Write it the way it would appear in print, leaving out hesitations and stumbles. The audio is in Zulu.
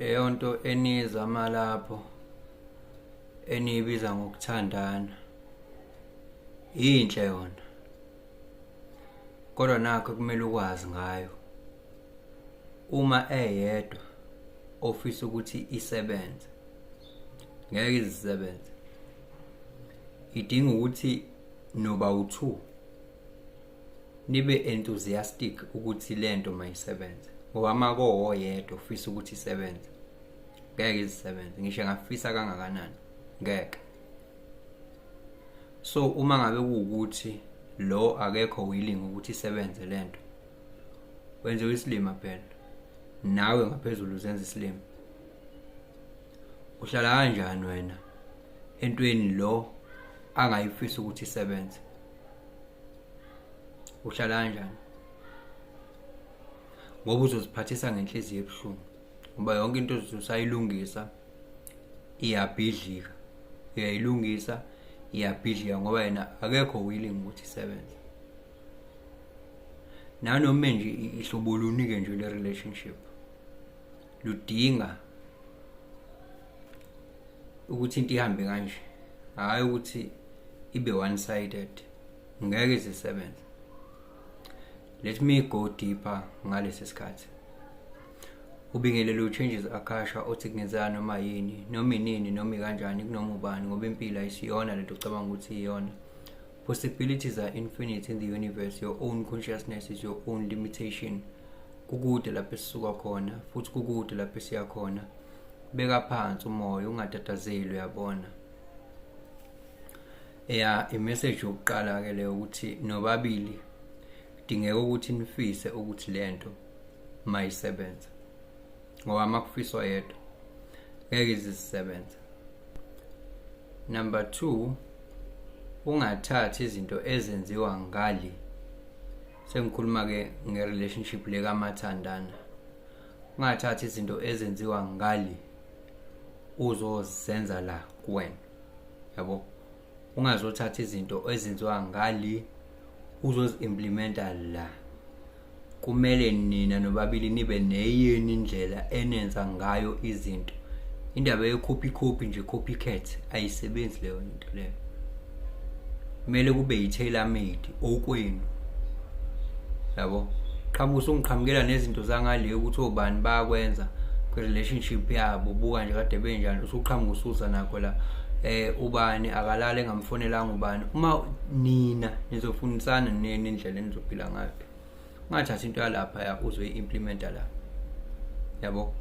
Leyo nto eniyizama lapho eniyibiza ngokuthandana yinhle yona, kodwa nakho kumele ukwazi ngayo. Uma eyedwa ofisa ukuthi isebenze, ngeke izisebenze. Idinga ukuthi noba u-two nibe enthusiastic ukuthi lento mayisebenze, ngoba uma kowoyedwa ufisa ukuthi isebenze, ngeke izisebenze, ngisho engafisa kangakanani, ngeke. So uma ngabe kuwukuthi lo akekho willing ukuthi isebenze lento, wenziwa isilima phela, nawe ngaphezulu uzenza isilima. Uhlala kanjani wena entweni lo angayifisa ukuthi isebenze? Uhlala kanjani? Ngoba uzoziphathisa ngenhliziyo ebuhlungu, ngoba yonke into usayilungisa iyabhidlika, uyayilungisa iyabhidlika, ngoba yena akekho willing ukuthi isebenze. Nanoma nje ihlobo luni-ke nje le relationship, ludinga ukuthi into ihambe kanje, hhayi ukuthi ibe one sided, ngeke izisebenze. Let me go deeper ngalesi sikhathi. Ubingelele uChanges Akasha othi kungenzeka noma yini, noma inini, noma ikanjani, kunoma ubani, ngoba impilo ayisiyona lento ocabanga ukuthi iyona. Possibilities are infinite in the universe. Your own consciousness is your own limitation. Kukude lapho esisuka khona, futhi kukude lapho esiya khona. Beka phansi umoya, ungatatazeli, uyabona. Ya, imessage yokuqala ke leyo, ukuthi nobabili kudingeka ukuthi nifise ukuthi lento mayisebenze, ngoba makufiswa yedwa ngeke izisebenze. Number 2, ungathathi izinto ezenziwa ngali. Sengikhuluma ke nge-relationship le kamathandana. Ungathathi izinto ezenziwa ngali uzozenza la kuwena, yabo. Ungazothatha izinto ezenziwa ngali uzozi-implementa la. Kumele nina nobabili nibe neyeni indlela enenza ngayo izinto. Indaba ye-copy copy nje, copycat, ayisebenzi leyo into leyo. Kumele kube yi-tailor made okwenu, yabo. Qhamuka usungiqhamukela nezinto zangale ukuthi obani bayakwenza kwi-relationship yabo, buka nje kade benjani, usuqhamuka usuza nakho la, ubani akalala engamfonelanga ubani. Uma nina nizofundisana nini indlela enizophila ngayo, ungathathi into yalapha ya uzoyi-implementa la, yabo.